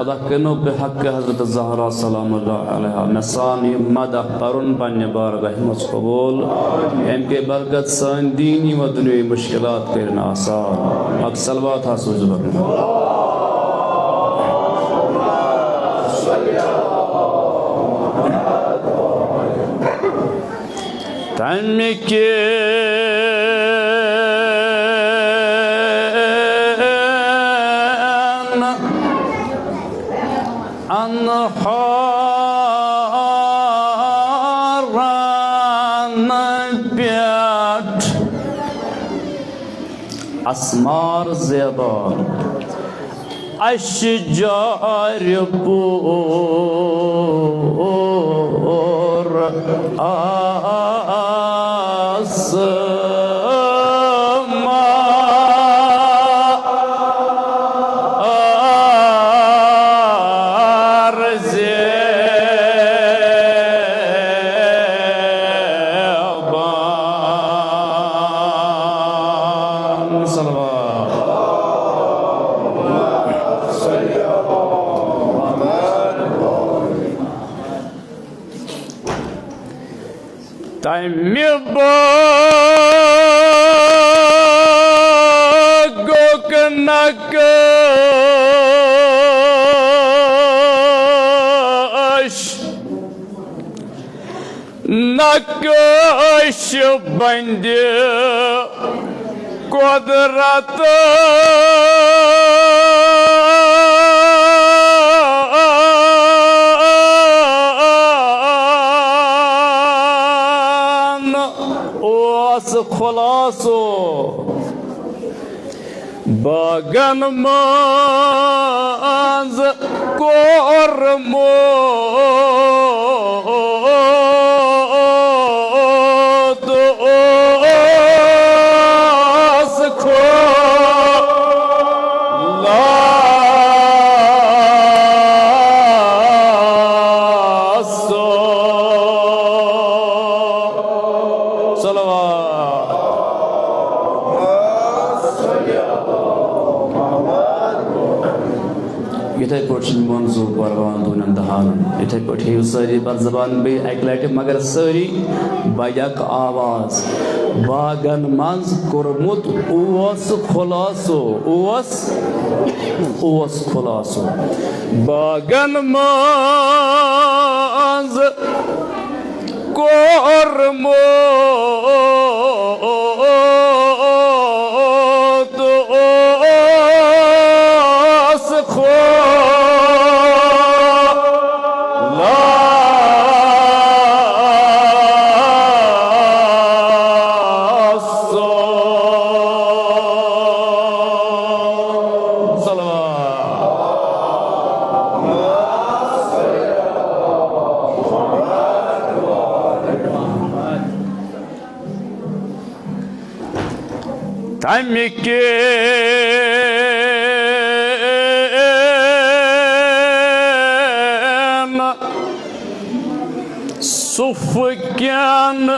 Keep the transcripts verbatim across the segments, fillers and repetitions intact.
ادا کٔرِو بحق حضرت زہرا سلام اللہ علیہا مےٚ سان یہِ مدح پرُن پننہِ بارگاہہِ منٛز قبول۔ اَمہِ کے برکت سٲنۍ دیٖنی و دُنیٲوی مُشکلات کٔرِن آسان۔ اکھ صلوات ہا سوٗزِو برنہٕ۔ تَمہِ کِنۍ انہارن پٮ۪ٹھ اسمار زیبان۔ اشجار پور آسمان زیبان۔ صلوات۔ تَمہِ باغُک نقش، نقش بندِ قدرت اوس خلاصو باغن منٛز کوٚرمُت اوس خلاصو۔ صلوات۔ یِتھے پٲٹھۍ چھُ منظور پروان دوٗنن دہانن۔ یِتھے پٲٹھۍ ہیٚیِو سٲری بر زبان بیٚیہِ اَکہِ لٹہِ، مگر سٲری بیک آواز۔ باغن منٛز کوٚرمُت اوس خلاصو، اوس، اوس خلاصو۔ باغن منٛز کوٚرمُت اوس خلاصو۔ صلوات۔ تَمہِ کِنۍ صُفہٕ کٮ۪ن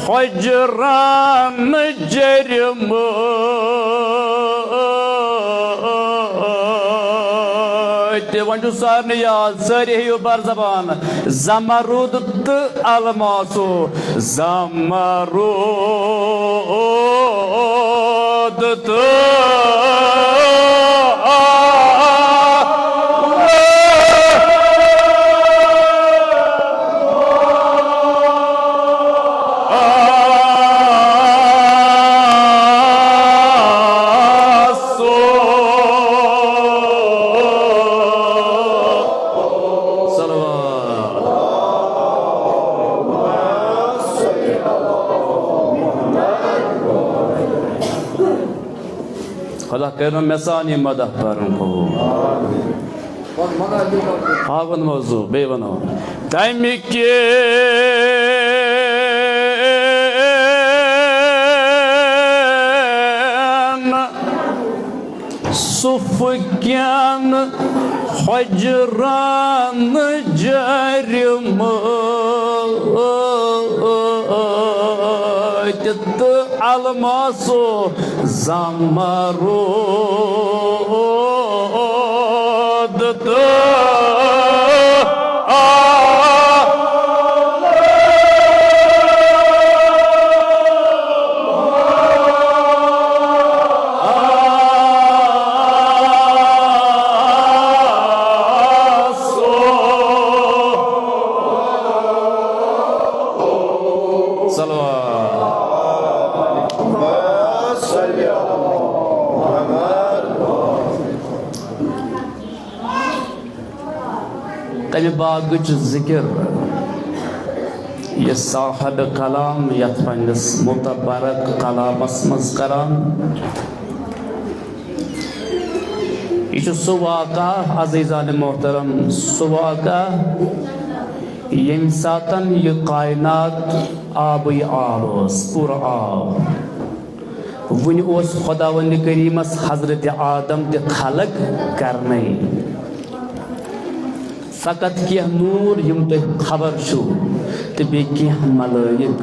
حُجرن جٔرمٕتۍ۔ وۄنۍ چھُ سارنٕے یاد، سٲری ہیٚیِو بر زبان۔ زمرد تہٕ الماسو، زمرد تہٕ الماسو۔ صلوات۔ خدا کٔرِنو مےٚ سان یہِ مدح پَرُن قبوٗل۔ ہاوُن موضوع، بیٚیہِ وَنو۔ تَمہِ کِنۍ صُفہٕ کٮ۪ن حُجرن جٔرمٕتۍ تہٕ الماسو زمرد صلوات۔ تمہِ باغٕچ ذِکِر یہِ صاحب کلام یتھ پننِس متبرک کلامس منٛز کران۔ یہِ چھُ سُہ واقعہ، عزیزان محترم، سُہ واقعہ، ییٚمہِ ساتن یہِ کائنات آبٕے آب اوس، پوٗرٕ آب۔ وُنہِ اوس خداوند کریمس حضرت آدم تہِ خلق کرنے۔ فقط کینٛہہ نوٗر یِم تۄہہِ خبر چھُو، تہٕ بیٚیہِ کینٛہہ ملٲیِک۔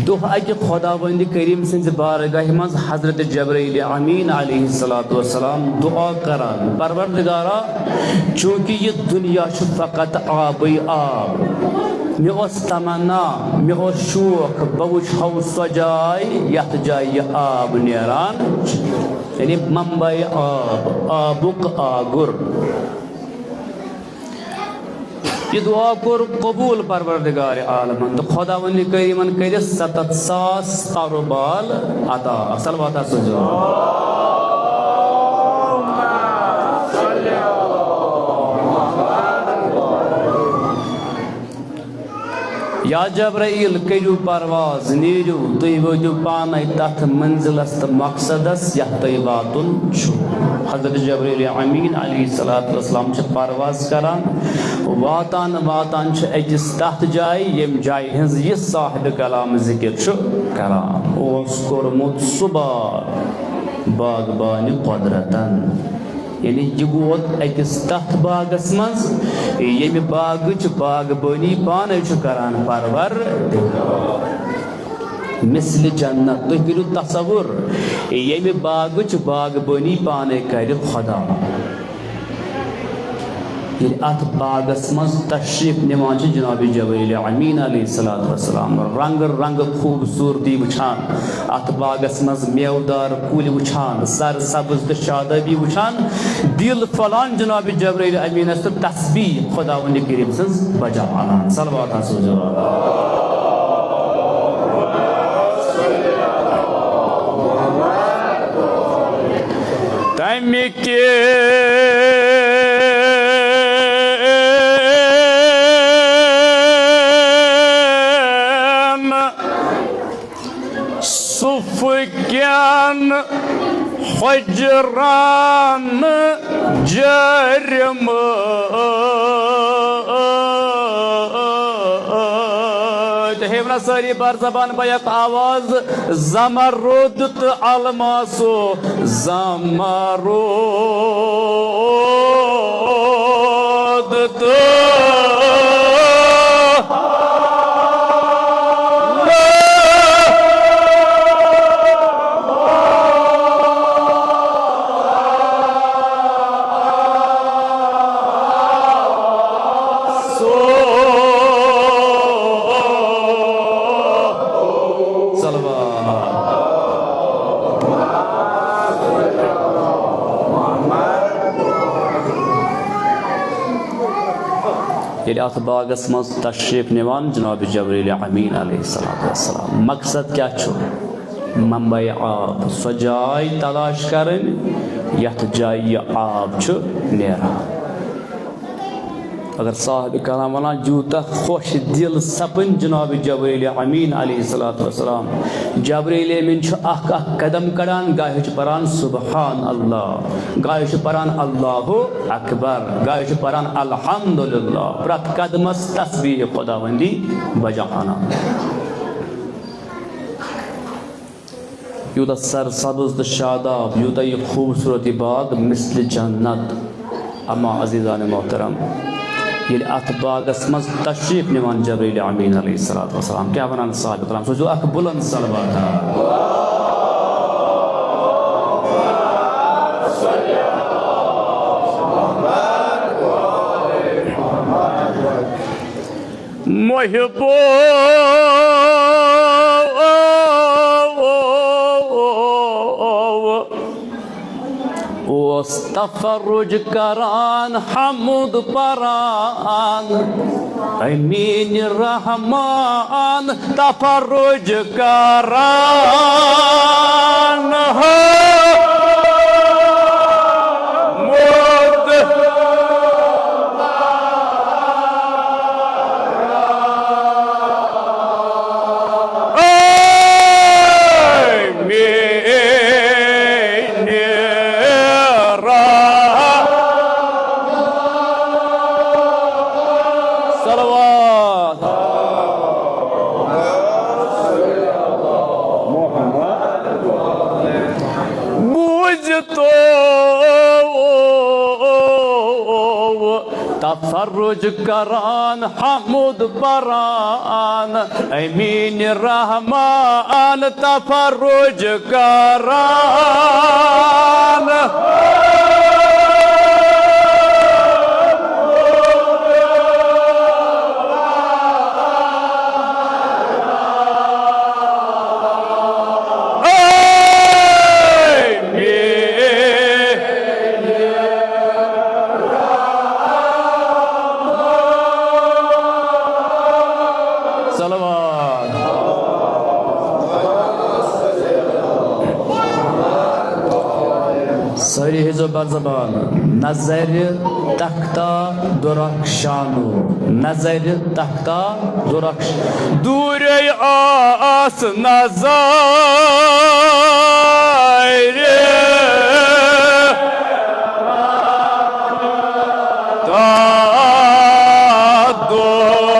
دۄہ اکہِ خداوند کریم سٕنزِ بارگاہہِ منز حضرت جبرائیل امین علیہ الصلوۃ والسلام دعا کران، پروردگارا، چونکہ یہِ دنیا چھُ فقط آبٕے آب، مےٚ اوس تمنا، مےٚ اوس شوق، بہٕ وٕچھ ہاو سۄ جاے یتھ جایہِ یہِ آب نیران چھُ، یعنی منبع آب، آبُک آگُر۔ یہِ دعا کوٚر قبول پروردگار عالمن، تہٕ خداوند کریمن کٔرِس ستتھ ساس پرو بال عطا۔ صلوات سوزو۔ یا جبرائیل، کٔرِو پرواز، نیٖرِو، تُہۍ وٲتِو پانے تتھ منزلس تہٕ مقصدس یتھ تۄہہِ واتُن چھُ۔ حضرت جبرائیل امین علیہ الصلوۃ والسلام چھِ پرواز کران، واتان واتان چھِ أکِس تتھ جایہِ، ییٚمہِ جایہِ ہٕنز یہِ صاحب کلام ذکر چھُ کران۔ اوس کوٚرمُت سُہ باغ باغبانِ قدرتن۔ یعنی یہِ ووت أکِس تتھ باغس منٛز، ییٚمہِ باغٕچ باغبٲنی پانے چھُ کران پروردگار۔ مثل جنت، تُہۍ کٔرِو تصور، ییٚمہِ باغٕچ باغبٲنی پانے کرِ خدا۔ ییٚلہِ اتھ باغس منٛز تشریف نِوان چھِ جناب جبرائیل امین علیہ الصلوۃ والسلام، رنگ رنگ خوبصورتی وٕچھان، اتھ باغس منٛز میوٕ دار کُلۍ وٕچھان، سر سبز تہٕ شادابی وٕچھان، دل پھۄلان جناب جبرائیل امینس تہٕ تسبیح خداوند کریم سٕنز بجا انان۔ صلوات سوزو۔ تمہِ کٮ۪ن صفہٕ کٮ۪ن حجرن جٲرِم۔ تُہۍ ہیٚیِو نا سٲری بر زبان بیک آواز، زمرد تہٕ الماسو زمرد تہٕ صلوات۔ ییٚلہِ اَتھ باغس منٛز تشریٖف نِوان جناب جبرائیل امین علیہ الصلوۃ والسلام، مقصد کیٛاہ چھُ؟ منبع آب، سۄ جاے تلاش کرٕنۍ یَتھ جایہِ یہِ آب چھُ نیران۔ اگر صاحب کلام ونان، یوٗتاہ خۄش دل سپٕنۍ جناب جبرائیل امین علیہ الصلوۃ والسلام۔ جبرائیل امین چھُ اکھ اکھ قدم کڑان، گاہہِ چھُ پران سبحان اللہ، گاہہِ چھُ پران اللہ اکبر، گاہہِ چھُ پران الحمدللہ، پرٛٮ۪تھ قدمس تسبیح خداوندی بجا انان۔ یوٗتاہ سر سبز تہٕ شاداب، یوٗتاہ یہِ خوٗبصوٗرت یہِ باغ مثل جنت۔ اما عزیزان محترم، ییٚلہِ اَتھ باغس منٛز تشریٖف نِوان جبرائیل امین علیہ الصلوۃ والسلام، کیٛاہ وَنان صاحب کرام؟ سوٗزِو اکھ بُلند صلوات۔ محبو اوس تفرج کران، حمد پران، امین رحمان تفرج کران۔ حمد صلوات۔ بوٗزِتو تفرج کران، حمد پران، امین رحمان تفرج کران۔ صلوات۔ سٲری ہیٚزو بر زبان۔ نظرِ تختہ درخشانو، نظرِ تختہ درخش۔ دوٗرے آس نظرِ تختہ درخش۔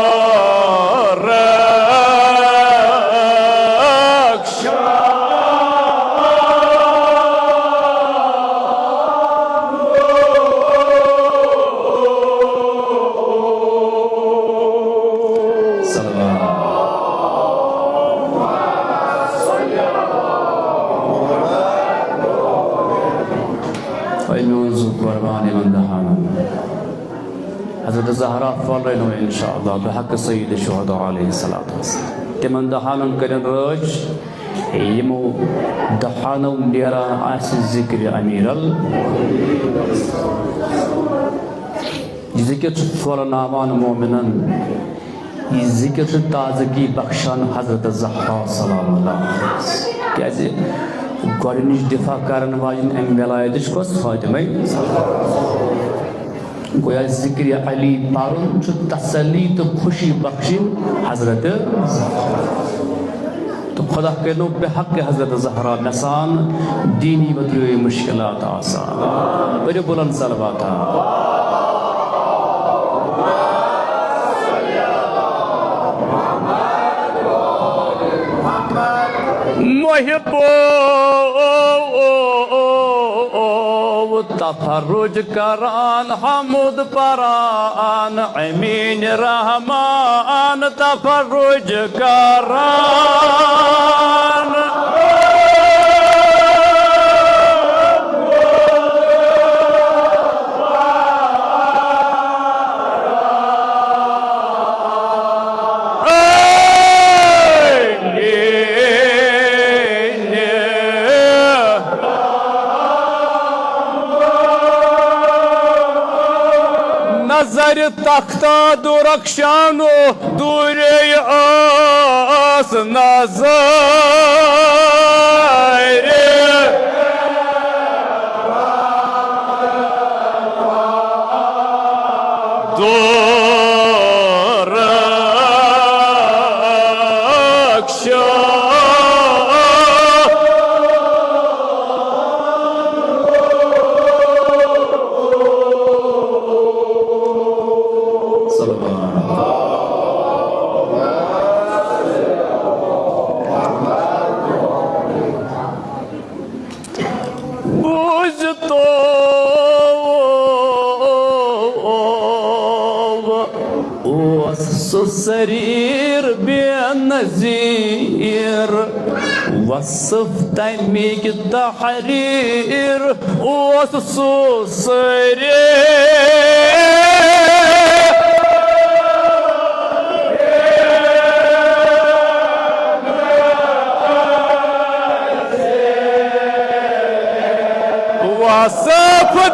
اے میون زُو قربان یِمن دہانن۔ حضرت زہرا پھۄلرٲونو انشاءاللہ بحق سید شہداء علیہ الصلوۃ والسلام۔ تِمن دہانن کٔرِن رٲچھ، یِمو دہانو نیران آسہِ ذکر امیر ال۔ یہِ ذکر چھُ پھۄلناوان مومنن، یہِ ذکر چھُ تازگی بخشان حضرت زہرا سلام اللہ علیہس۔ کیازِ گۄڈٕنِچ دفاع کرن واجِنۍ امہِ ولایتٕچ کۄس؟ فاطمہ۔ گویا ذکر علی پرُن چھُ تسلی تہٕ خوشی بخشِنۍ حضرت زہرا۔ تہٕ خدا کٔرِنو بحق حضرت زہرا مےٚ سان دینی وتریو مشکلات آسان۔ پٔرِو بلند صلواتا۔ محبو تفرج کران، حمد پران، امین رحمان تفرج کران۔ نظرِ تختہ درخشانو دوٗرے آس نظرِ درخشان۔ بوٗزتو اوس سُہ سریٖر بے نظیٖر، وصف تَمِکۍ تحریر اوس سُہ سرے۔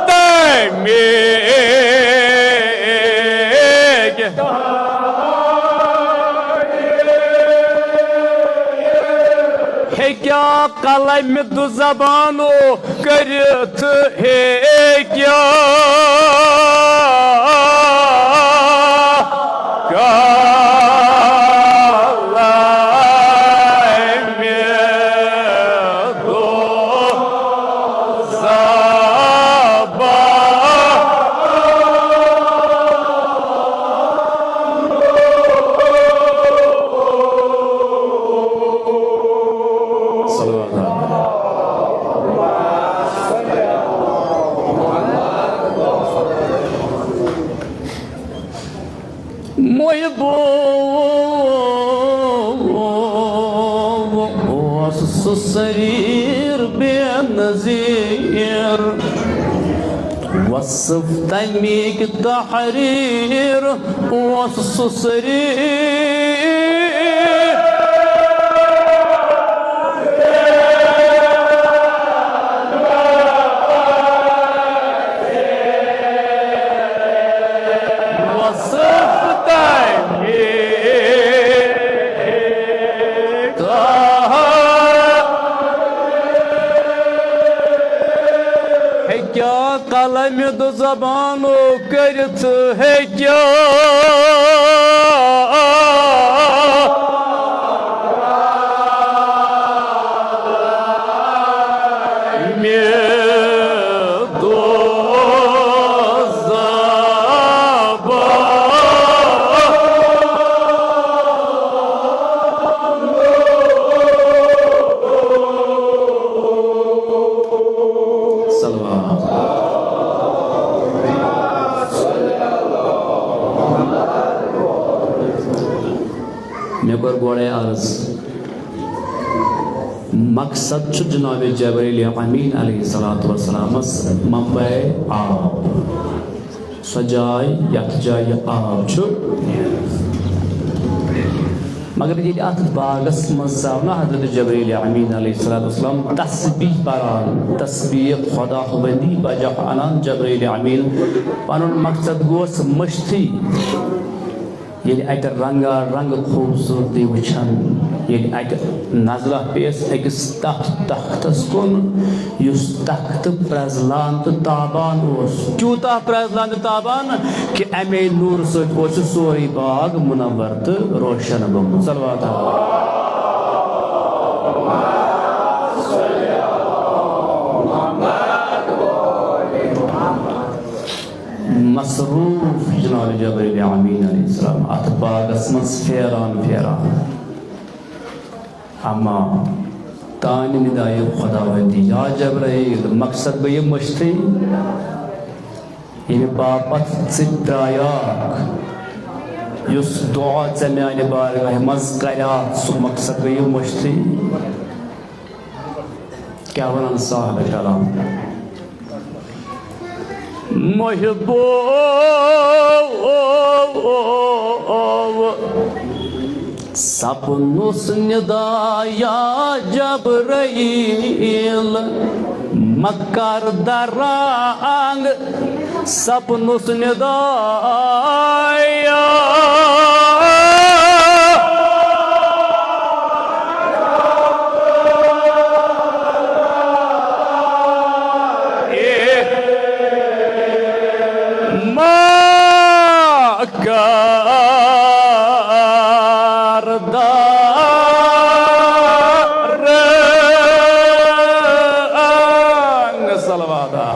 تَمِکۍ ہیٚکیٛاہ قلمِ دُ زبانو کٔرِتھ ہیٚکیٛاہ کلامِ دُ زبان۔ صلوات۔ محبوب اوس سُہ سریر بے نظیر، وصف تَمِکۍ تحریر اوس سُہ سریر۔ وصف تَمِکۍ تحریر۔ ہیٚکیٛاہ قلمِ دُ زبانو کٔرِتھ ہیٚکیٛاہ مےٚ دُ زبان۔ صلوات۔ مےٚ کوٚر گۄڈَے عرض، مقصد چھُ جناب جبرائیل امین علیہ الصلوۃ والسلامس منبع آب، سۄ جاے یتھ جایہِ آب چھُ نیران۔ مگر ییٚلہِ اتھ باغس منٛز ژاو نا حضرت جبرائیل امین علیہ الصلوۃ والسلام تسبیح پران، تسبیح خداوندی بجا انان، جبرائیل امین پنُن مقصد گوس مٔشتھٕے۔ ییٚلہِ اَتہِ رنگا رنگ خوٗبصوٗرتی وٕچھن، ییٚلہِ اَتہِ نظرہ پیٚیَس أکِس تَتھ تختس کُن، یُس تختہٕ پرٛزلان تہٕ تابان اوس، تیوٗتاہ پرٛزلان تہٕ تابان کہِ اَمے نوٗرٕ سۭتۍ اوس یہِ سورُے باغ مُنوّر تہٕ روشن گوٚمُت۔ صلوات۔ مصروف جناب جبرائیل امین علیہ السلام اتھ باغس منٛز پھیران پھیران۔ اما تانہِ ندایہِ خداوندی، یا جبرائیل، مقصد گوٚو یہِ مٔشتھٕے، ییٚمہِ باپتھ ژٕ درٛایاکھ، یُس دعا ژےٚ میانہِ بارگاہہِ منٛز کریاتھ، سُہ مقصد گوٚو یہِ مٔشتھٕے۔ کیٛاہ ونان صاحب کرام؟ محبوب سپنُس ندا یا جبرائیل، مکر درانگ سپنُس ندا یا۔ ما کردہ رنگ صلواتا۔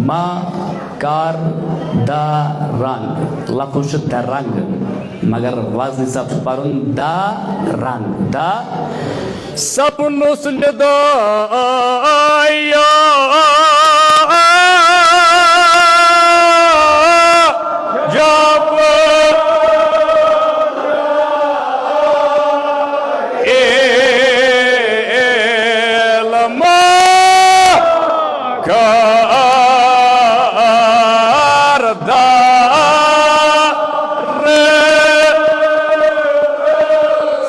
ما کر دا رنگ۔ لفظ چھُ درنگ، مگر وزن حساب چھُ پرُن دا رنگ۔ دا سپنُس ندا یا جب علم کردار۔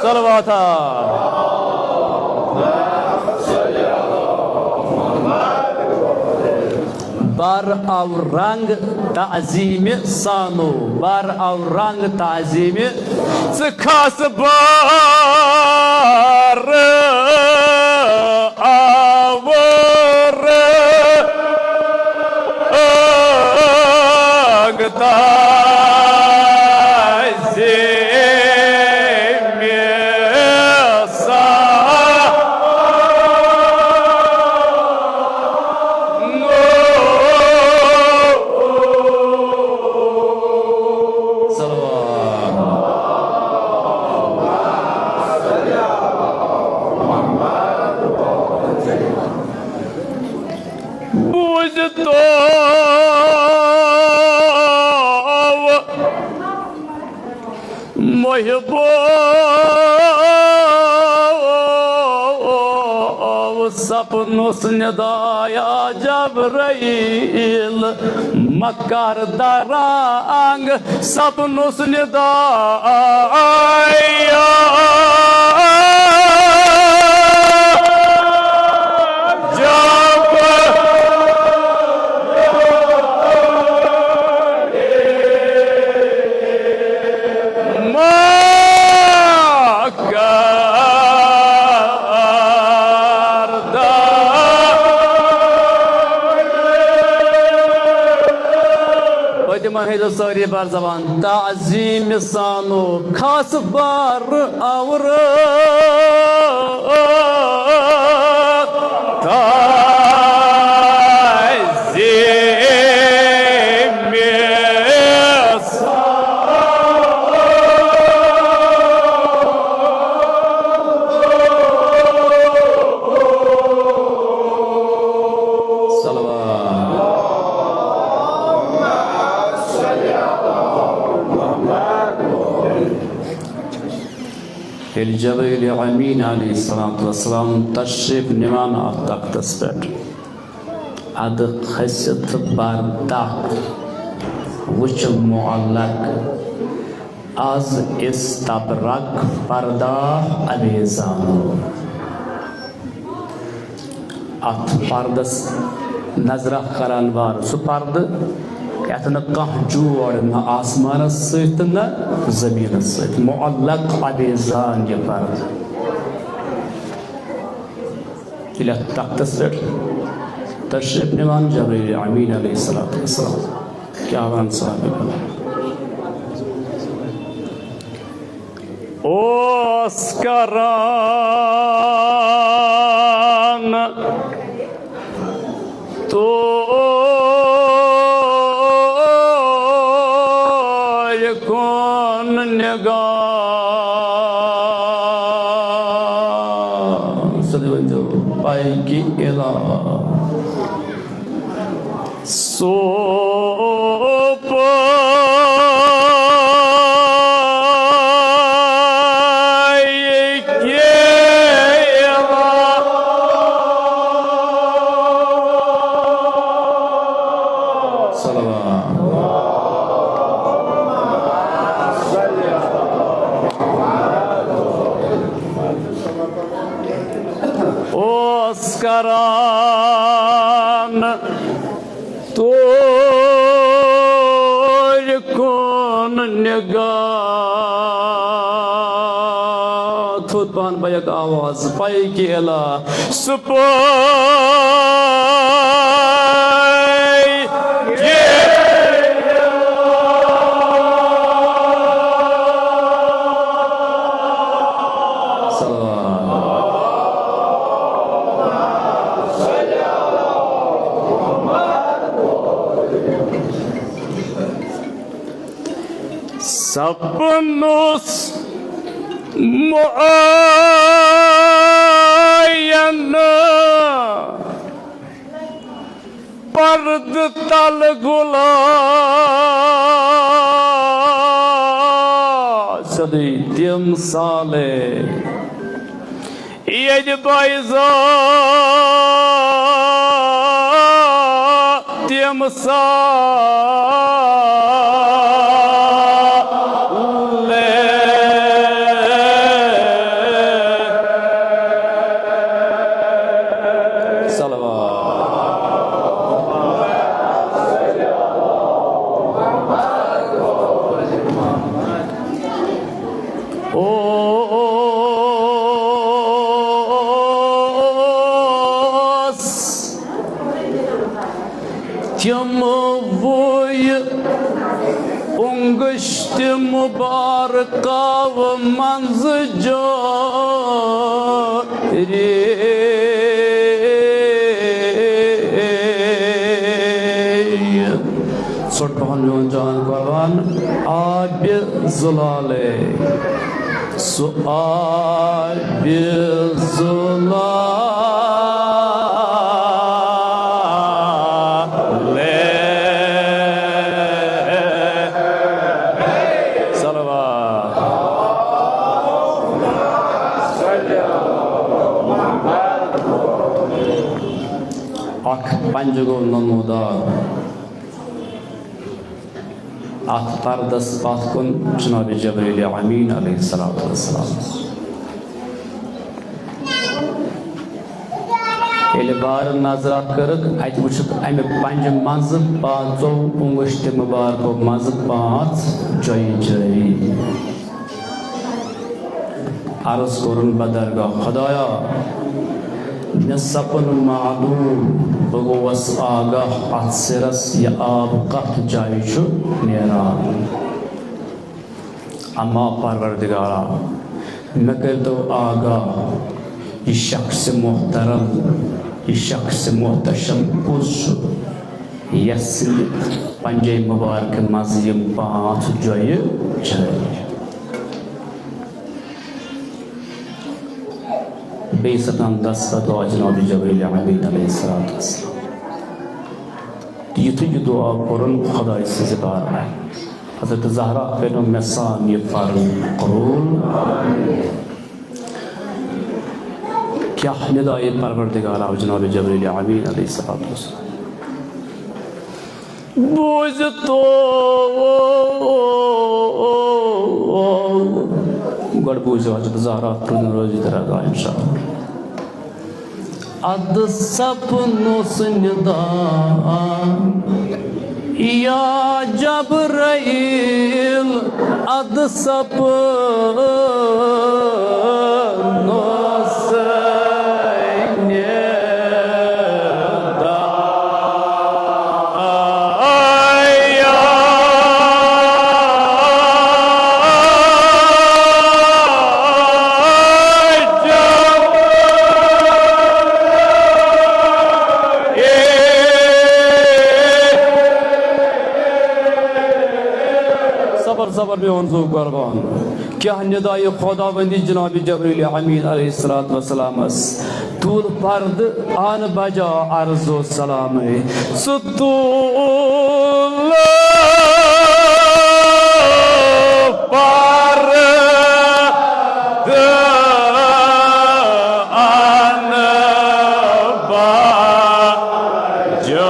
صلواتا۔ بر او رنگ تعظیم سانو، بر او رنگ تعظیم۔ ژٕ کھس بار آور انگ تعظیم سانو۔ صلوات۔ بوٗزتو محبو سپنس ندایا جبرائیل مکر درانگ سپنس ندایا جب مکر درانگ۔ پٔتِم ہٲیزیو سٲری بر زبان۔ تعظیم سانو کھس بر اور تعظیم صلوات۔ ییٚلہِ جبرائیل امین علیہ الصلوۃ والسلام تشریف نِوان اتھ تختس پٮ۪ٹھ، ادٕ کھٔسِتھ بر تخت وُچھ معلق، از استبرق پردہ ابیزانو۔ اتھ پردس نظرہ کرن وار سُہ پردٕ یتھ نہٕ کانٛہہ جوڑ نہ آسمانس سۭتۍ تہٕ نہ زمینس سۭتۍ، معلق ابیزان یہِ پردٕ۔ ییٚلہِ اتھ تختس پٮ۪ٹھ تشریف نِوان جبرائیل امین علیہ الصلوۃ والسلام، کیٛاہ ونان صاحب کرام؟ اوس کران تور کُن نگاہ۔ سیوٚدُے ؤنۍزیو، پاے کہ الہ۔ سُہ پاے کہ الہ۔ صلوات۔ اوس کران تور کُن نگاہ۔ تھوٚد پہن بیک آواز، پاے کہ الہ۔ سُہ پاے کہ الہ۔ صلوات۔ سپنُس معین پردٕ تل غلام سیوٚدُے تِم سالے۔ ییٚتہِ بایزا تِم سالے۔ صلوات۔ تِم وُے اُنگشت مبارکاو منٛز جٲری۔ ژھوٚٹ پہن میون جان قربان، آبِ زلالے۔ سُہ آبِ زلالے۔ صلوات۔ اکھ پنجہِ گوٚو نمودار۔ اتھ پردس پتھ کُن جناب جبرائیل امین علیہ الصلوۃ والسلام۔ ییٚلہِ وارٕ نظر اتھ کٔرٕکھ، اتہِ وٕچھُکھ امہِ پنجہِ منٛزٕ پانٛژو اُنگشتہِ مبارکو منٛزٕ پانٛژھ جۄیہِ جٲری۔ عرض کوٚرُن بدرگاہ، خدایا، مےٚ سپُد معلوم، بہٕ گوٚوس آگاہ اتھ سِرس، یہِ آب کتھ جایہِ چھُ نیران۔ اما پروردگارا، مےٚ کٔرۍتو آگاہ، یہِ شخص محترم، یہِ شخص محتشم کُس چھُ، یس سٕنٛدِ پنجے مبارکہِ منٛز یِم پانٛژھ جۄیہِ چھِ؟ بیٚیہِ سَتَن دستخط آو جناب جبرائیل امین علیہ الصلوۃ والسلام۔ تہٕ یُتھُے یہِ دُعا کوٚرُن خۄداے سٕنٛزِ بارگاہہِ، حضرت زہرا کٔرِو مےٚ سان یہِ فرض قبول۔ کیٛاہ ندائے پروردگار آو جناب جبرائیل امین علیہ الصلوۃ والسلام۔ بوٗزِتو۔ گۄڈٕ بوٗزِو حضرت زہرا پرٛٲنۍ روزی تہٕ رضا انشاءاللہ۔ ادٕ سپنوس ندا یا جبرائیل، ادٕ سپنوس ندا۔ صبر، صبر، میون زُو قربان۔ کیٛاہ ندائے خداوندی جناب جبرائیل امین علیہ الصلوۃ والسلامس۔ تُل پردٕ، اَن بجا عرض و سلامے۔ سُہ تُل پردٕ، اَن بجا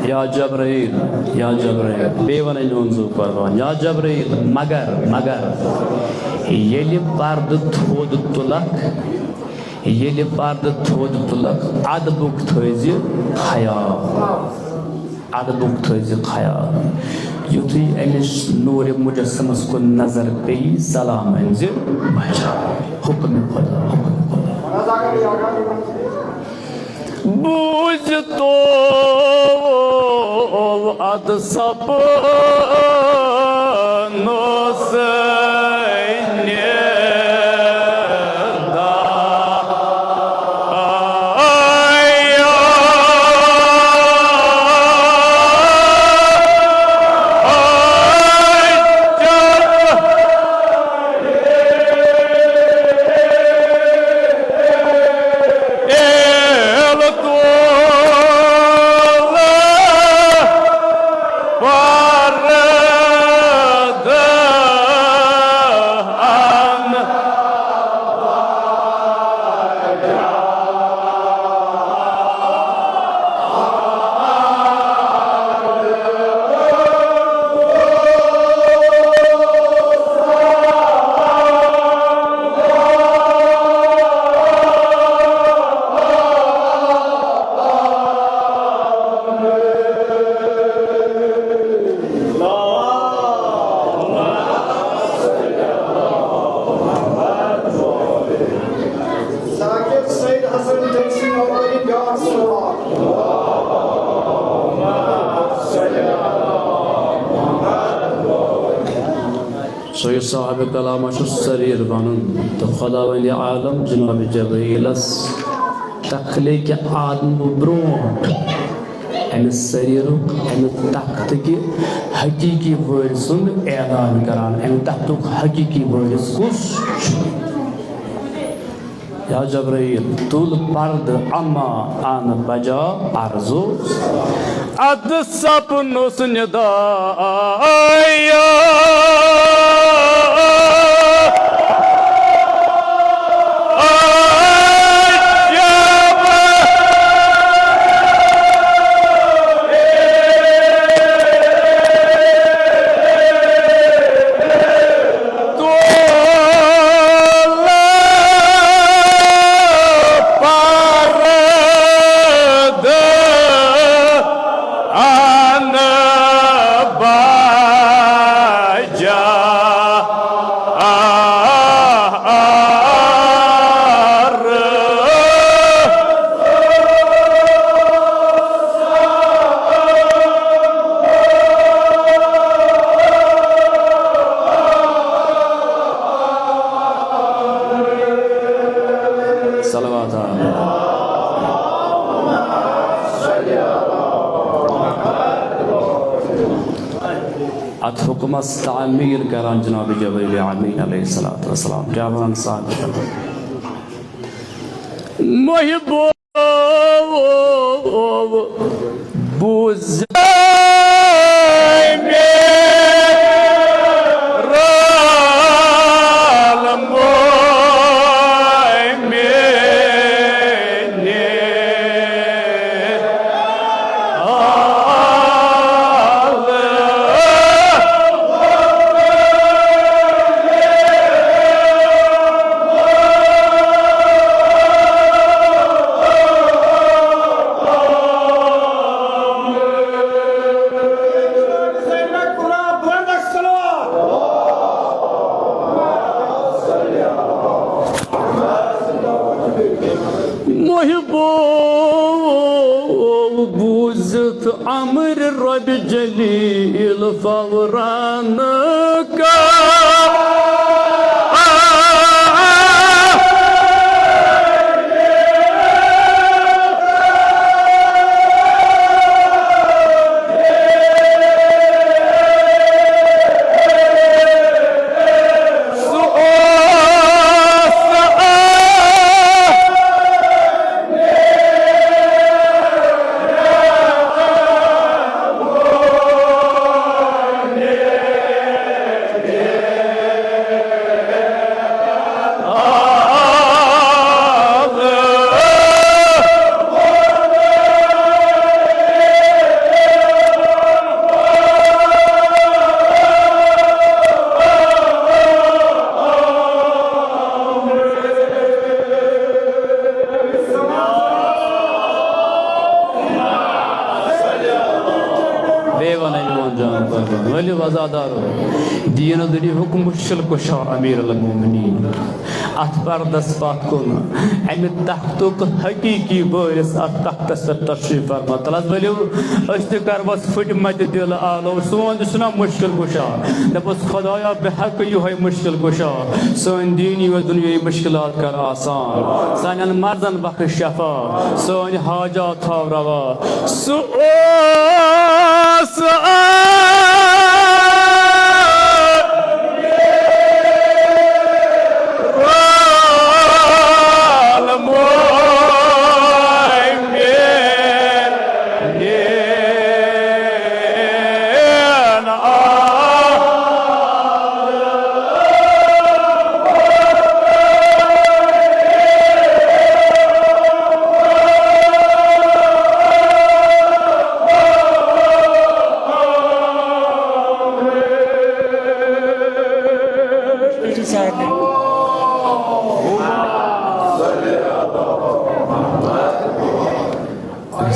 یا جبرائیل، یا جبرائیل، بیٚیہِ وَنَے میون زُو قربان، یا جبرائیل، مگر، مگر، ییٚلہِ پردٕ تھوٚد تُلکھ، ییٚلہِ پردٕ تھوٚد تُلکھ، ادبُک تھٲیزِ خیال، ادبُک تھٲیزِ خیال۔ یُتھُے أمِس نوٗرِ مجسمس کُن نظر پیٚیہِ، سلام أنزِ بچا۔ حُکمِ خدا، حُکمِ خدا۔ بوٗزتو ادٕ سپنوس ندا۔ سُے صاحب کلام چھُ سریر ونان تہٕ خداوند عالم جناب جبرائیلس تخلیق آدم برونٹھ امہِ سریرُک، امہِ تختہٕ کہِ حقیقی وٲرۍ سُنٛد اعلان کران۔ امہِ تختُک حقیقی وٲرِث کُس چھُ؟ یا جبرائیل، تُل پردٕ اما ان بجا عرضو۔ ادٕ سپنُس ندا آیا۔ صلوات۔ اتھ حکمس تعمیل کران جناب جبرائیل امین علیہ الصلوۃ والسلام۔ کیا ونان صاحب؟ محبو بوز۔ محبو بوٗزِتھ امر رۄبِ جلیل فوراً کا۔ بیٚیہِ وَنَے میون جان قۄربان۔ ؤلِو عزادارو، دیٖنَس دٔپِو حُکم مُشکِل کُشا امیر المومنین۔ اَتھ پردس پتھ کُن، اَمہِ تختُک حقیٖقی وٲرِث اَتھ تختس پٮ۪ٹھ تشریٖف فرما۔ تَلہٕ حظ ؤلِو، أسۍ تہِ کربس پھٕٹۍ متہِ دِل آلو۔ سون تہِ چھُنہ مُشکِل کُشا۔ دَپُس خۄدایا، بے حق یِہوٚے مُشکِل کُشا۔ سٲنۍ دیٖنی و دُنیٲیی مُشکِلات کر آسان۔ سانٮ۪ن مرضن بخش شفا۔ سٲنۍ حاجات تھاو روا۔ سُہ اوس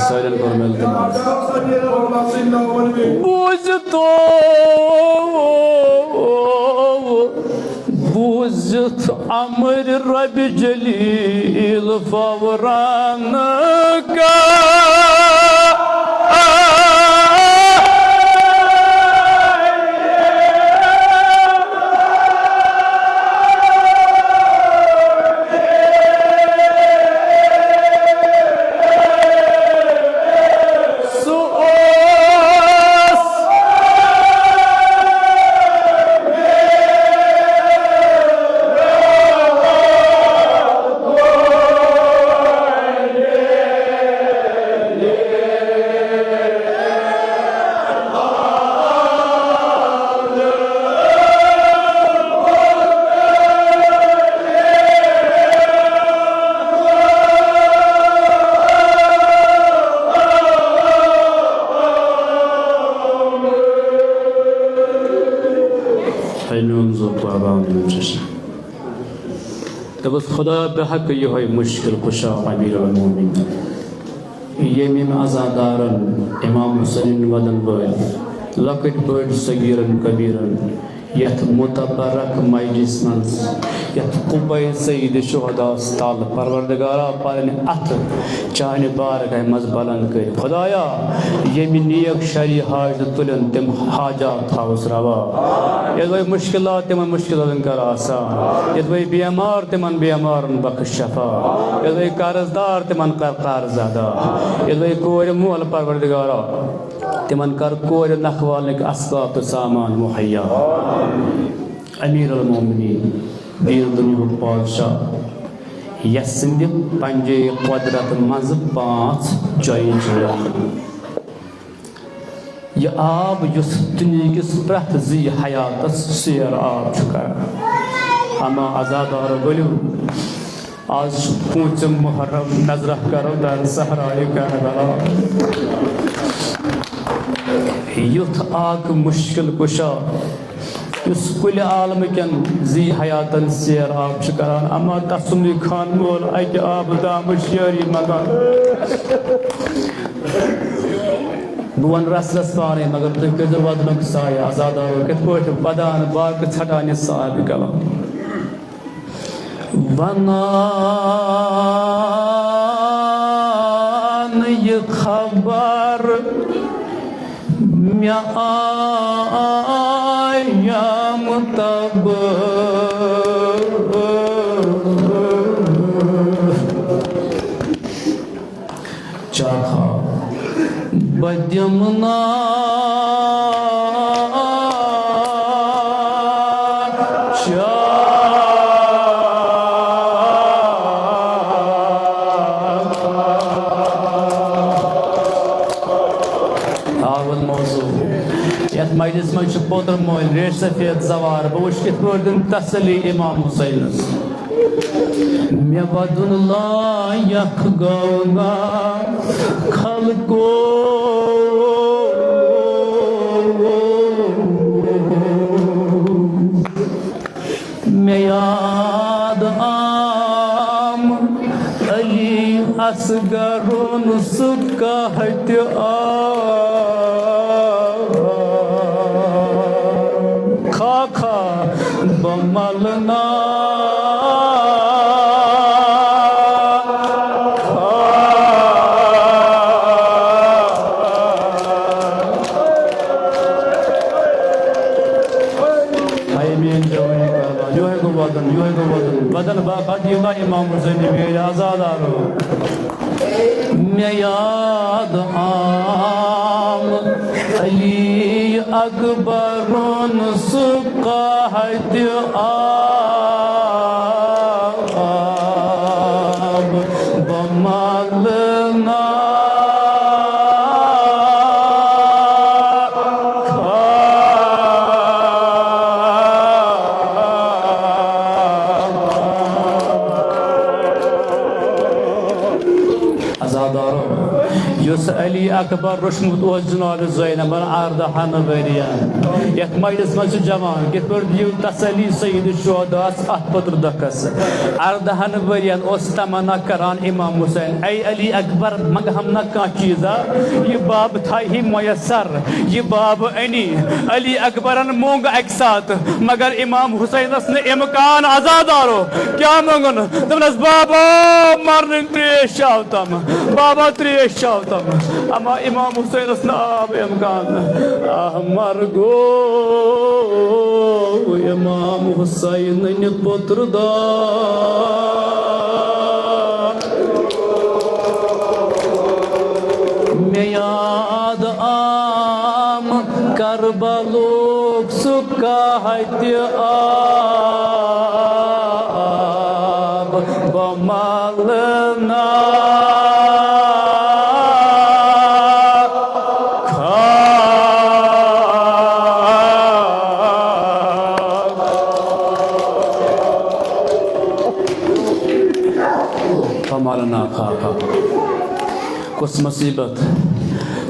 سارنٕے کوٚر مےٚ التماس۔ بوٗزِتو، بوٗزِتھ امر رب جلیل فوراً کا۔ میون ذوق بابا میون چشم۔ دوٚپُس، خدا بحق یِہوٚے مُشکِل کُشا امیر المومنین، ییٚمۍ ییٚمۍ عزادارن، امام حسینن ودن وٲلۍ، لۄکٕٹۍ بٔڑۍ، صغیرن کبیرن، یتھ متبرک مجلس منٛز، یتھ قبے سید شہداس تل پروردگارا پنٕنۍ اتھٕ چانہِ بارگاہہِ منٛز بلند کٔرۍ۔ خدایا، ییٚمہِ نیک شری حاجتہٕ تُلن تِم حاجات تھاوس روا۔ ییٚلہِ وۄنۍ مُشکِلات تِمن مُشکِلاتن کر آسان، ییٚلہِ وۄنۍ بیمار تِمن بیمارن بخش شفا، ییٚلہِ وۄنۍ قرض دار تِمن کر قرض ادا، ییٚلہِ وۄنۍ کورِ مول پروردگارا تِمن کر کورِ نکھوالنٕکۍ اسباب تہٕ سامان مہیا۔ امیر المومنین، دیٖن دُنیاہُک بادشاہ، یس سٕنٛدِ پنجے قۄدرت منٛزٕ پانٛژھ چۄیہِ چھِ۔ یہِ آب یُس دُنیہکِس پرٛٮ۪تھ زی حیاتس سیر آب چھُ کران۔ اما عزادارو ؤلِو، آز چھُ پوٗنٛژِم محرم، نظرہ کرو در صحرائے کربلا۔ یُتھ اکھ مُشکِل کُشا یُس کُلہِ عالمہٕ کٮ۪ن زی حیاتن سیر آب چھُ کران، اما تسُنٛدُے خان مول اکہِ آبہٕ دامہٕ شیری مکان۔ بہٕ ونہٕ رس رس پانے، مگر تُہۍ کٔرۍزیو ودنُک سایہِ۔ عزادارو کِتھ پٲٹھۍ ودان باغہٕ ژھٹان یہِ صاحب کلام۔ ونان یہِ خبر مےٚ آیم تب۔ چاکھا بدیم نا چاکھا۔ آوُن موضوع۔ یتھ مجلس منٛز چھُ پوتر مول ریش سفید زوار۔ بہٕ وٕچھٕ کِتھ پٲٹھۍ دِن تسلی امام حسینس۔ مےٚ ودُن لایق گوٚو نا خلقو۔ مےٚ یاد آم علی اصغرُن سُہ قحطِ آب۔ خا خا بہٕ ملہٕ نا۔ ہاے میٲنۍ جوٲنی پہلوان، یِہوٚے گوٚو وطن، یِہوٚے گوٚو وطن۔ وطن باقا دیٖنا امام حسین میٲنۍ عزادارو۔ مےٚ یاد آم علی اکبرُن سُہ قحطِ آب۔ بہٕ ملہٕ نا۔ عزادارو، یُس علی اکبر روٚچھمُت اوس جناب زینبن اردہن ؤرین، یتھ مجلس منٛز چھُ جوان، کِتھ پٲٹھۍ دِیِو تسلی سید شہداس اتھ پٔترٕ دۄکھس؟ اردہن ؤرین اوس تمنا کران امام حسین، اے علی اکبر، منگہم نہ کانٛہہ چیزا، یہِ باب تھایہِ میسر، یہِ باب انی۔ علی اکبرن مونگ اکہِ ساتہٕ، مگر امام حسینس نہٕ امکان۔ عزادارو، کیٛاہ مونگُن؟ دوٚپنس، بابا، مرنٕنۍ تریش چاو تم، بابا، تریش چاو تم۔ اما امام حسینس نہٕ آو امکان۔ آہ، مر گوٚو امام حسینٕنۍ پُتر دا۔ مےٚ یاد آم کربلُک سُہ قحطِ آب، بہٕ ملہٕ نا۔ بہٕ ملہٕ نا خاکا۔ کُس مصیبت،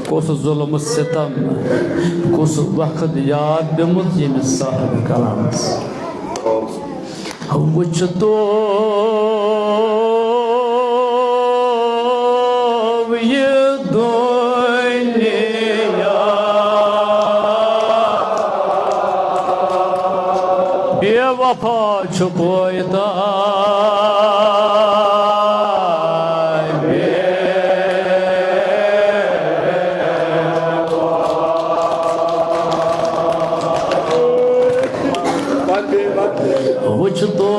کُس ظلم ستم، کُس وقت یاد پیومُت ییٚمِس صاحب کلامس۔ وٕچھ تو یہِ دُنیا، بے وفا چھُ کویتاب۔ وٕچھ تو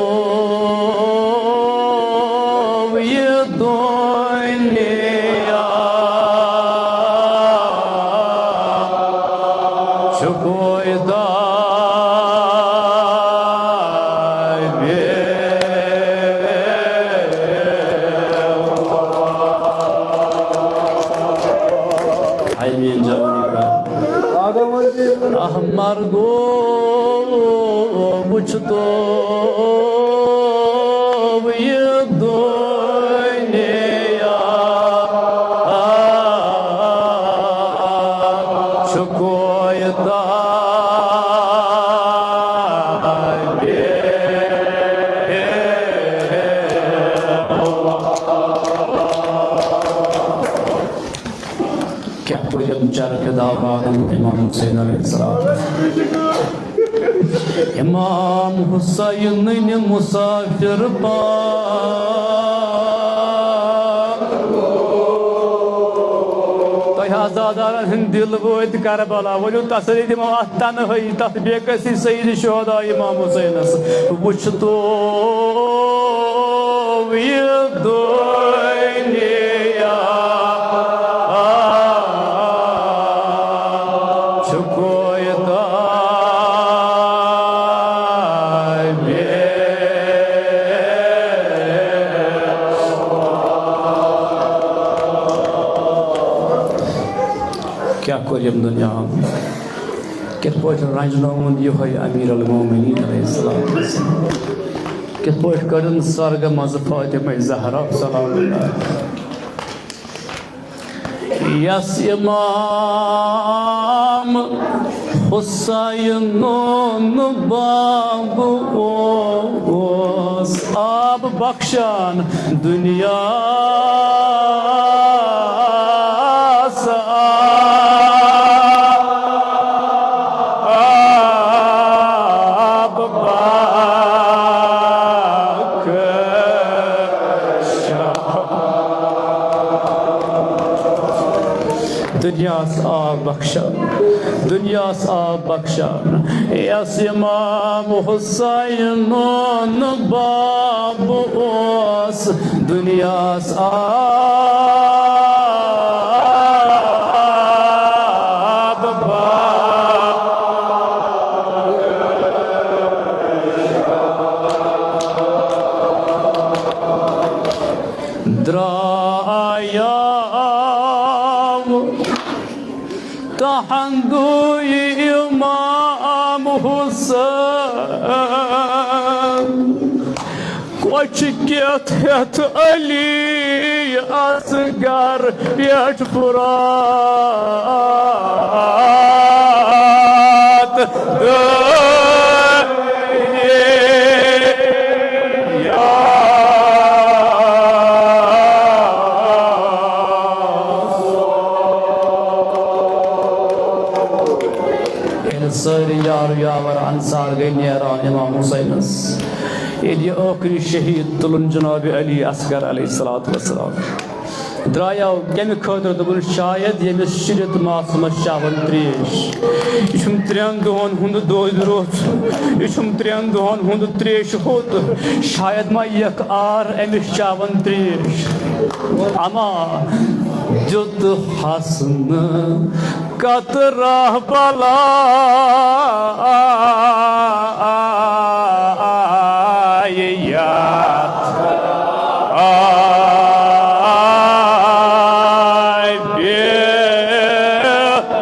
یہِ دُنیا چھُ کویتاب۔ آمین جوانی کا۔ احمر گو وٕچھ تو یہِ دُنیا چھُ کویتاب۔ کیٛاہ پٔرِم چرخ داوان امام حسین علیہ السلام۔ امام حسینٕنۍ مسافر پا۔ تۄہہِ عزادارن ہٕنٛدۍ دِل وٲتۍ کربلا، ؤلِو تسلی دِمو اتھ تنہٲیی، تتھ بے کسی سید شہدا امام حسینس۔ وٕچھ تو یہِ دُنیا چھُ کویتاب۔ کیٛاہ کوٚر ییٚمہِ دُنیاہَن؟ کِتھ پٲٹھۍ رنجنووُن یِہوٚے امیر المومنین علیہ السلام؟ کِتھ پٲٹھۍ کٔڑٕن سرگہٕ منٛزٕ فاطمہ زہرا سلام اللہ؟ یس امام حسینُن باب اوس آب بخشان دنیاہَس، آب بخشان۔ دنیاہَس آب بخشان، دنیاہَس آب بخشان۔ یس امام حسینُن باب اوس دنیاہَس آب بخشان۔ درٛایاو تہنٛدُے امام حسین، کوچہِ کٮ۪تھ ہٮ۪تھ علی اصغر پٮ۪ٹھ فرات۔ ییٚلہِ سٲری یار و یاور انصار گٔے نیران امام حسینس، ییٚلہِ یہِ ٲخری شہید تُلُن جناب علی اصغر علیہ الصلوۃ والسلام، درٛایاو کَمہِ خٲطرٕ؟ دوٚپُن، شاید ییٚمِس شِرِتھ ماسہٕ منٛز چاوَن ترٛیش۔ یہِ چھُم ترٛٮ۪ن دۄہَن ہُنٛد دۄد روٚت۔ یہِ چھُم ترٛٮ۪ن دۄہَن ہُنٛد ترٛیشہِ ہوٚت۔ شاید ما یِیَکھ عار أمِس چاوَن ترٛیش۔ اما دیُت حسنہٕ قطرہ بلایہِ یتھ آبِ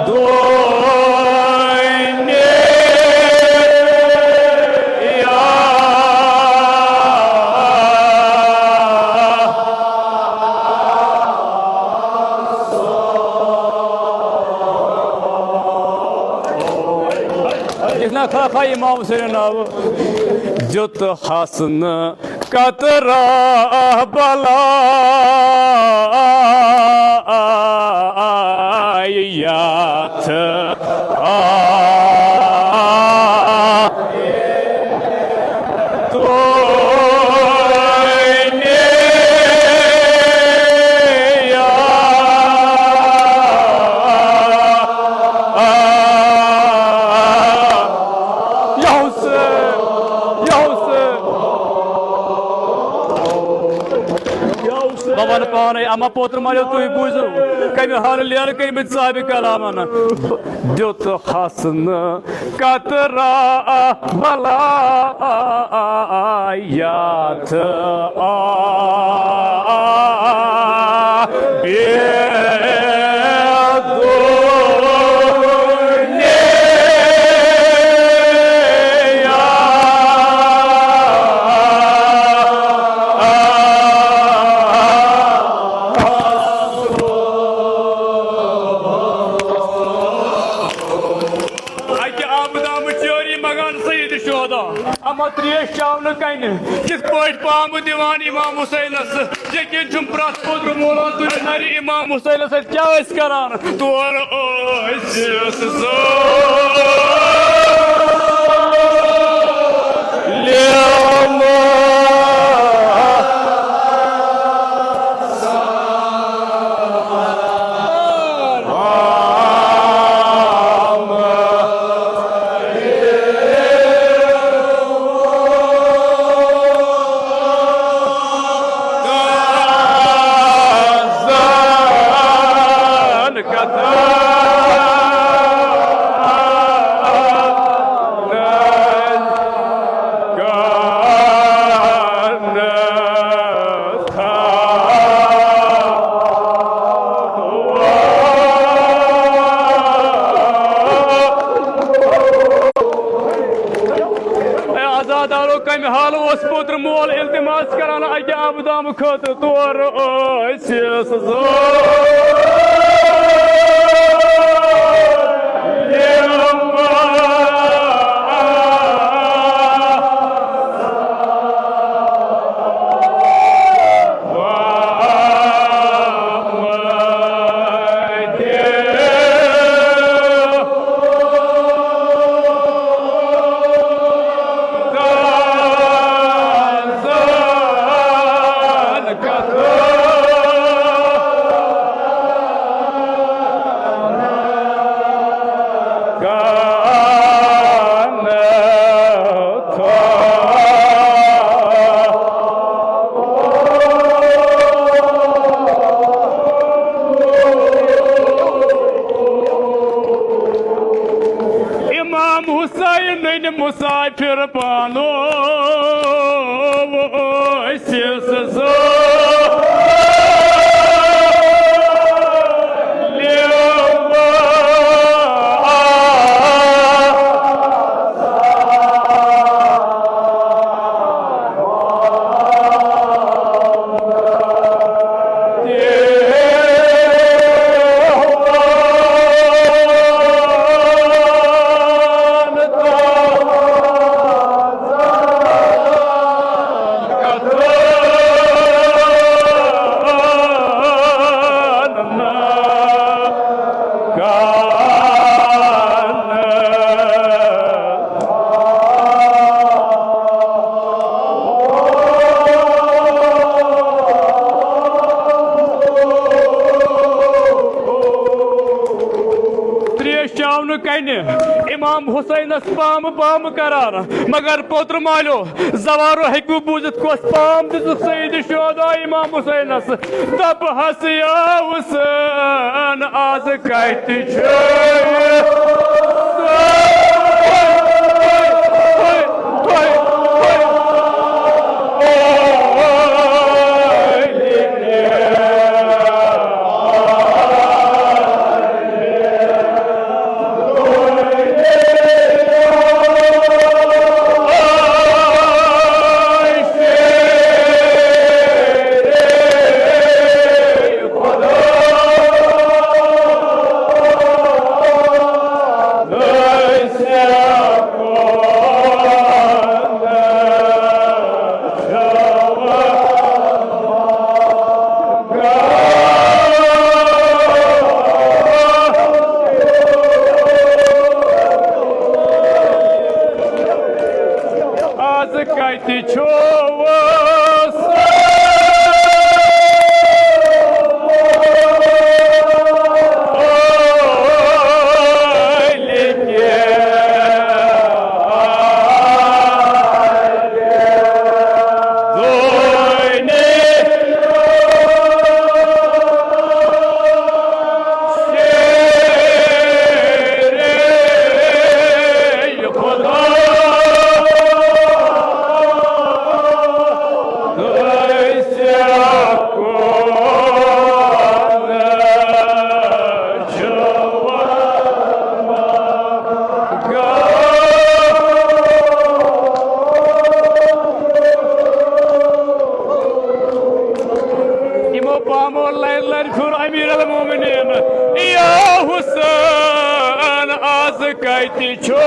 دُنیا۔ تھا خا امام حسین ناو۔ دیُت ہس نہٕ قطرہ بلا یتھ آ۔ بہٕ وَنہٕ پانے، اما پوتر مٲلِو، تُہۍ بوٗزِو، کَمہِ حالہٕ لیر کٔرمٕتۍ صاحبِ کلامن۔ دیُت ہس نہٕ قطرہ بلا یتھ آ۔ اکہِ آبہٕ دامہٕ چٲری منگان سید شہدا۔ اما تریش چاونہٕ کنہِ کِتھ پٲٹھۍ پامہٕ دِوان امام حسینس؟ یقین چھُم پرٛٮ۪تھ پوٚتُر مولان تُلہِ نرِ امام حسینس سۭتۍ۔ کیٛاہ ٲسۍ کران؟ تورٕ ٲسۍ ظٲلِم۔ اے عزادارو، کمہِ حالہٕ اوس پوتُر مول التماس کران اکہِ آبہٕ دامہٕ خٲطرٕ؟ تورٕ ٲسۍ امام حسین مسافر پانو ٲسِس ظٲلِم۔ تریش چاونہٕ کنہِ امام حسینس پامہٕ پامہٕ کران، مگر پوترٕ مالیو زوارو ہیٚکِو بوٗزِتھ کۄس پام دِژٕکھ سید شہدا امام حسینس۔ دپ ہس یا حسین، آز کتہِ چھُ؟ کتہِ چھُو؟ یِمو پامو لرِ لرِ پھیوٗر امیر المومنین، یا حسین، از کتہِ چھُو؟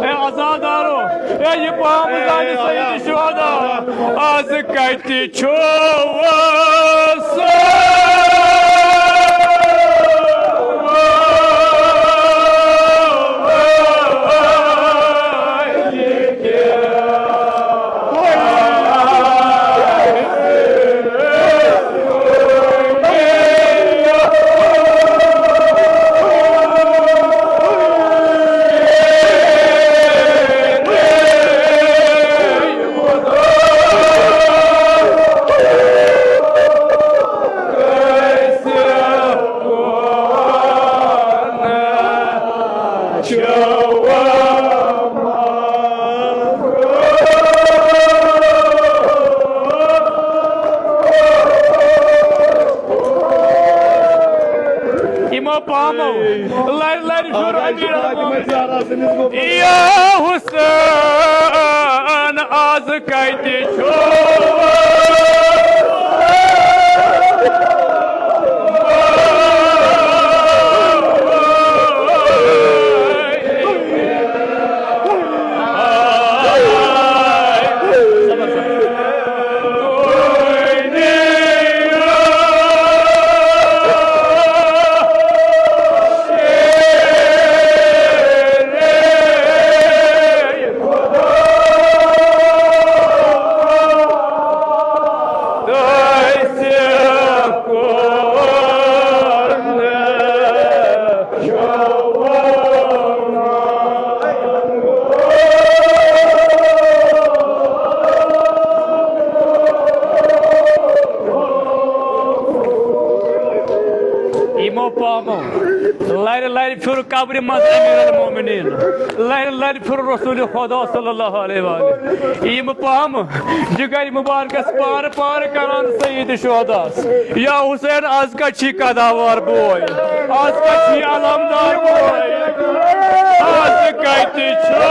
اے عزادارو، اے یہِ پام زانہِ سید شہدا، از کتہِ چھُو؟ یِمو پامو لرِ لرِ پھیوٗر امیر المومنین، یا حسین، از کتہِ چھُو؟ یِمو پامو لرِ لرِ پھیوٗر قبرِ منٛز امیر المومنین، لرِ لرِ پھیوٗر رسول خدا صلی اللہ علیہ وآلہ۔ یِم پامہٕ جگر مبارکس پار پار کران سید شہداس۔ یا حسین، از کتہِ چھی قداوار بوے؟ از کتہِ چھی علمدار بوے؟ از کتہِ چھُو؟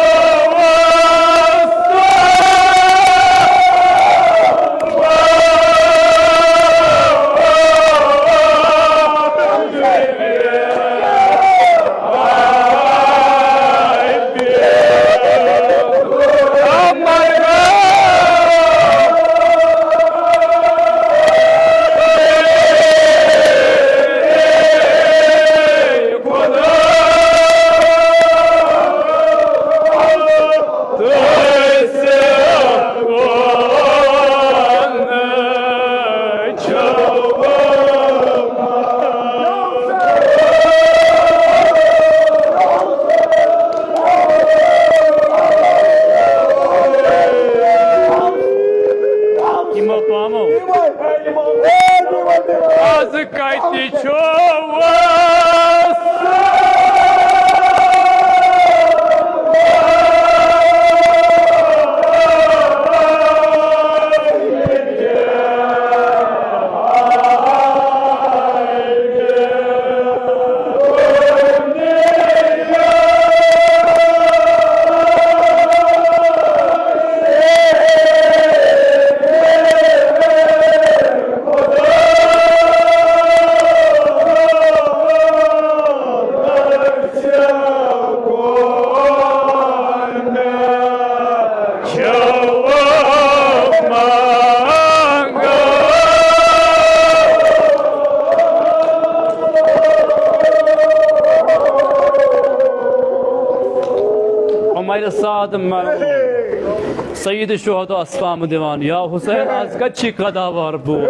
سعد مرحوم سید شہدا اسپام دِوان، یا حسین، از کتہِ چھی قداوار بوے؟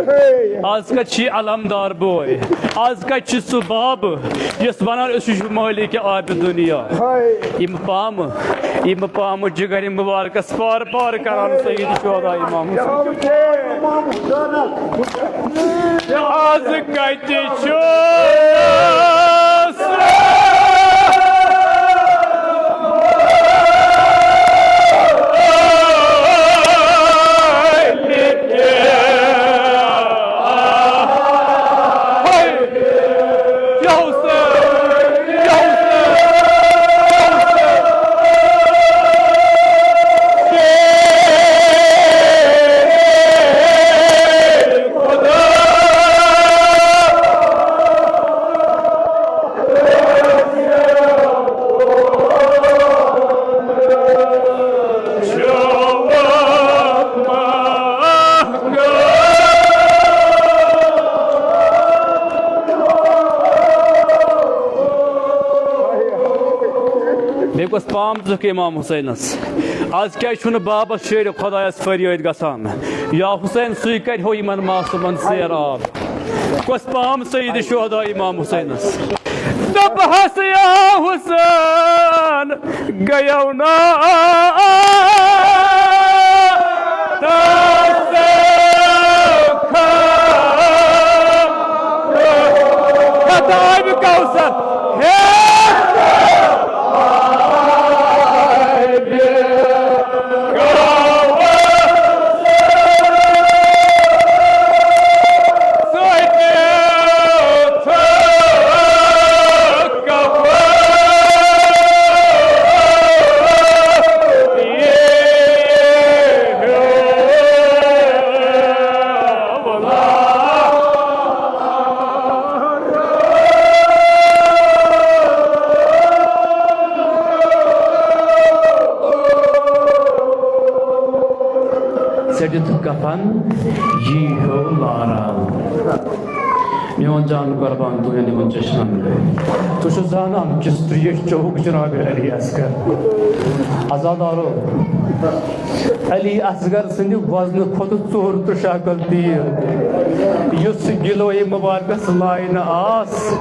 از کتہِ چھی علمدار بوے؟ از کتہِ چھُ سُہ باب یُس ونان اوس، یہِ چھُ مٲلِک آبِ دُنیا؟ یِم پامہٕ، یِم پامہٕ جگر مبارکس پار پار کران سید شہدا امام حسین۔ از کتہِ چھُ بیٚیہِ کۄس پام ژٕکھ امام حسینس؟ از کیازِ چھُنہٕ بابس شیرِ خۄدایس فریٲدۍ گژھان؟ یا حسین، سُے کرِ ہو یِمن معصومن سیر آب۔ کۄس پام سید شہدا امام حسینس؟ دوٚپہس یا حسین، گٔیو نا ختم کوثر۔ ہے ژٔٹِتھ کفن یی ہیو لاران۔ میون جان قربان تُہنٛدِ یِمن چشمن۔ تُہۍ چھِو زانان کِژھ تریش چوٚوُکھ جناب علی اصغر۔ عزادارو، علی اصغر سٕنٛدِ وزنہٕ کھۄتہٕ ژوٚر تہٕ شاکل تیٖر، یُس گِلوے مُبارکس لاینہٕ آس،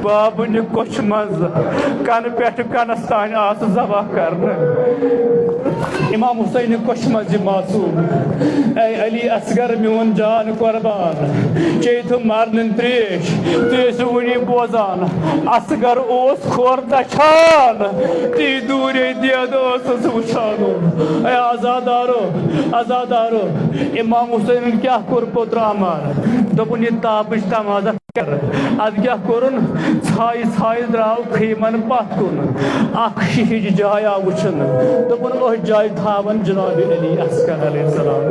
بابٕنہِ کۄچھِ منٛز کنہٕ پٮ۪ٹھٕ کنس تام آس ذبح کرنہٕ۔ امام حسین کۄچھِ منٛز یہِ معصوم، اے علی اصغر میون جان قربان، چیٚیہِ تھو مرنٕنۍ تریش، تُہۍ ٲسِو وُنی بوزان، اصغر اوس کھۄر دچھان، تی دوٗرے دید ٲسٕس وٕچھان۔ اے عزادارو، عزادارو، امام حسینن کیٛاہ کوٚر پوٚتُر عمار؟ دوٚپُن، یہِ تاپٕچ تمازہ کر۔ ادٕ کیٛاہ کوٚرُن؟ ژھایہِ ژھایہِ درٛاو خیٖمن پتھ کُن، اکھ شیٖشِچ جاے آو وٕچھُن، دوٚپُن، أتھۍ جایہِ تھاون جناب علی اصغر علیہ السلام۔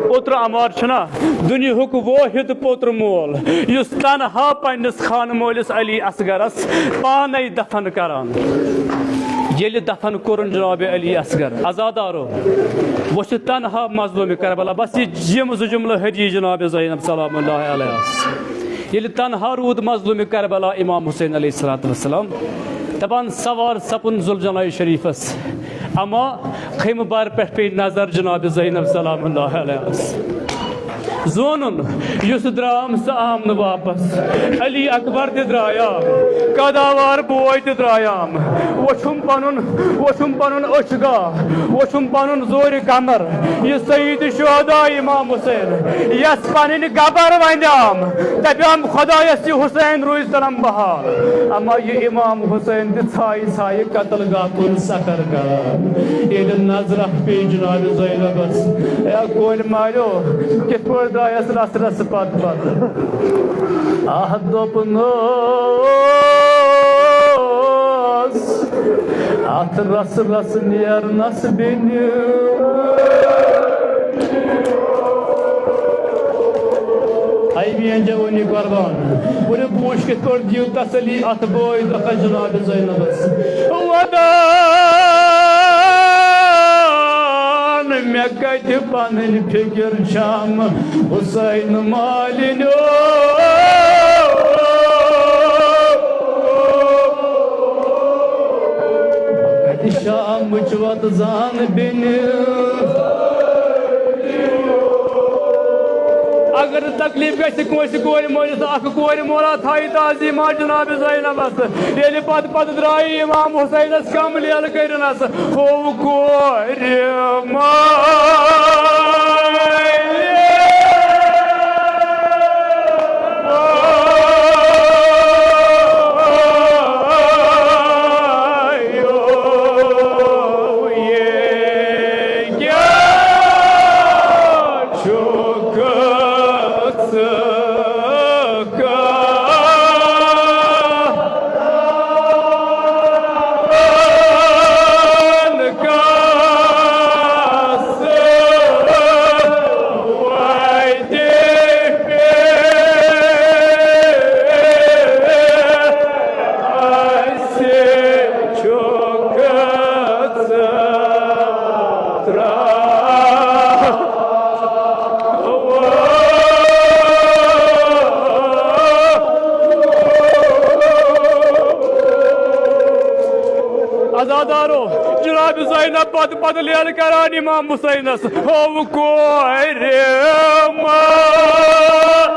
پوٚتُر عمار چھُنا دُنیاہُک وٲحد پوٚتُر مول، یُس تنہا پننِس خانہٕ مٲلِس علی اصغرس پانے دفن کران۔ ییٚلہِ دفن کوٚرُن جناب علی اصغر، عزادارو، وۄنۍ چھِ تنہا مظلوم کربلا، بس یہِ یِم زٕ جملہٕ ہدی جناب زینب سلام اللہ علیہس۔ ییٚلہِ تنہا روٗد مظلوم کربلا امام حسین علیہ الصلوۃ والسلام، دپان سوار سپُن ذوالجناح شریفس، اما خیمہٕ بار پٮ۪ٹھ پیٚیہِ نظر جناب زینب سلام اللہ علیہس۔ زونُن، یُس درٛام سُہ آم نہٕ واپس۔ علی اکبر تہِ درٛایام، قداوار بوے تہِ درٛایام۔ وۄچھُم پنُن، وۄچھُم پنُن أچھ گاہ، وۄچھُم پنُن زورِ کمر۔ یہِ سید شہدا امام حسین، یس پنٕنۍ گبر ونیام، دپیام خدایس، یہِ حسین روزِ تنم بحال۔ اما یہِ امام حسین تہِ ژھایہِ ژھایہِ قتل گاہ کُن سفر کران۔ ییٚلہِ نظرہ پیٚیہِ جناب زینبس، اے کورِ ماریو، کِتھ پٲٹھۍ درٛایس رس رس پتہٕ پتہٕ؟ آہ دوٚپنس، اتھ رس رس نیرنس بیٚنہِ۔ اے میٲنۍ جوٲنی قربان، وٕنیُک وٕچھ کِتھ پٲٹھۍ دِیِو تسلی اتھ بٲے دۄکھس جناب زینبس۔ ودان مےٚ کتہِ پنٕنۍ فکر چھم حسین مالِنیو۔ شامٕچ وَتہٕ زان بیٚنہِ۔ اگر نہٕ تکلیف گژھِ کٲنٛسہِ کورِ مٲلِس، اکھ کورِ مولا تھایہِ تعظیٖما جناب زینبس۔ ییٚلہِ پتہٕ پتہٕ درٛایہِ امام حسینس کم لیلہٕ کٔرِنس، ہوو کورِ مٲلۍ۔ عزادارو، جناب زینب پتہٕ پتہٕ لیلہٕ کران امام حسینس، ہوو کورِ مٲلۍ۔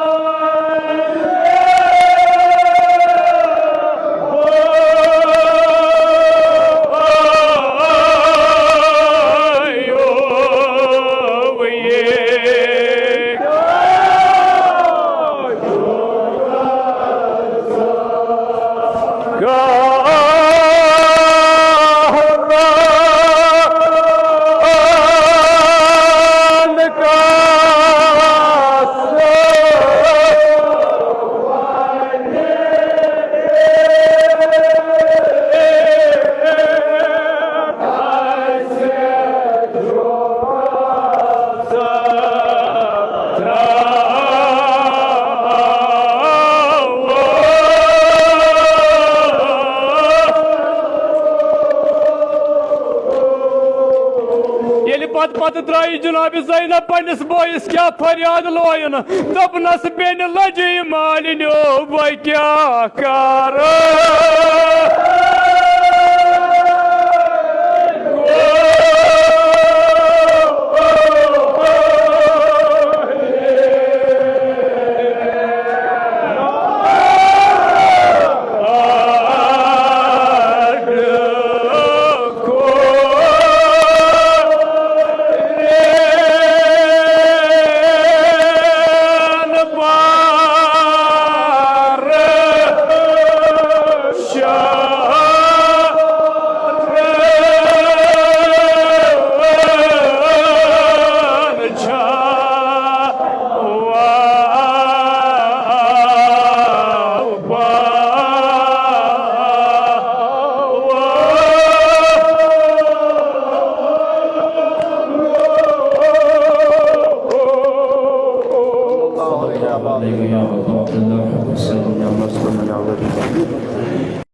ییٚلہِ پتہٕ پتہٕ درٛایہِ جناب زینب پننِس بٲیِس کیٛاہ فریاد لویُن، دوٚپنس، بیٚنہِ لجہِ مالِنیو، بہٕ کیٛاہ کرٕ؟